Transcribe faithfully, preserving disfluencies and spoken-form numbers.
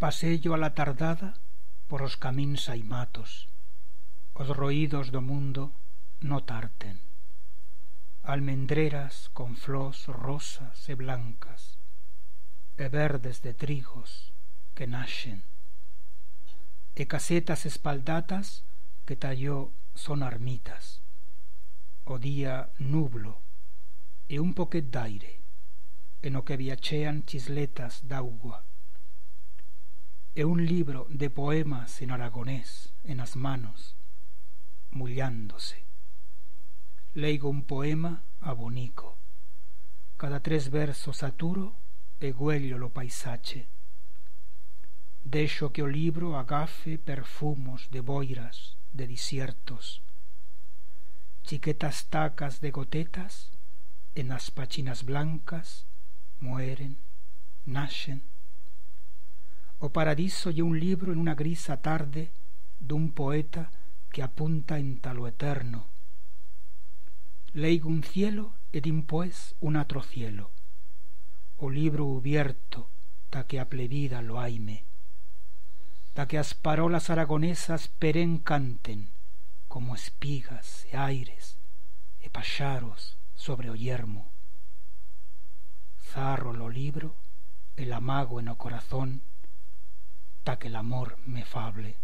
Paseyo a la tardada por os camins aimatos, os roídos do mundo no tarten. Almendreras con flors rosas e blancas, e verdes de trigos que naixen, e casetas espaldatas que ta yo son armitas. O día nublo e un poquet d'aire, en o que viachean chisletas d'augua. E un libro de poemas en aragonés en as manos, mullándose. Leigo un poema abonico. Cada tres versos aturo e güello lo paisache. Deixo que o libro agafe perfumos de boiras, de disiertos. Chiquetas tacas de gotetas en as pachinas blancas mueren, naixen. O Paradiso ye un libro en una grisa tarde d'un poeta que apunta enta lo eterno. Leigo un cielo e dimpués un atro cielo. O libro ubierto ta que a plevida lo aime, ta que as parolas aragonesas perén canten como espigas e aires e paxaros sobre o yermo. Zarro lo libro e l'amago en o corazón, ta que l'amor me fable.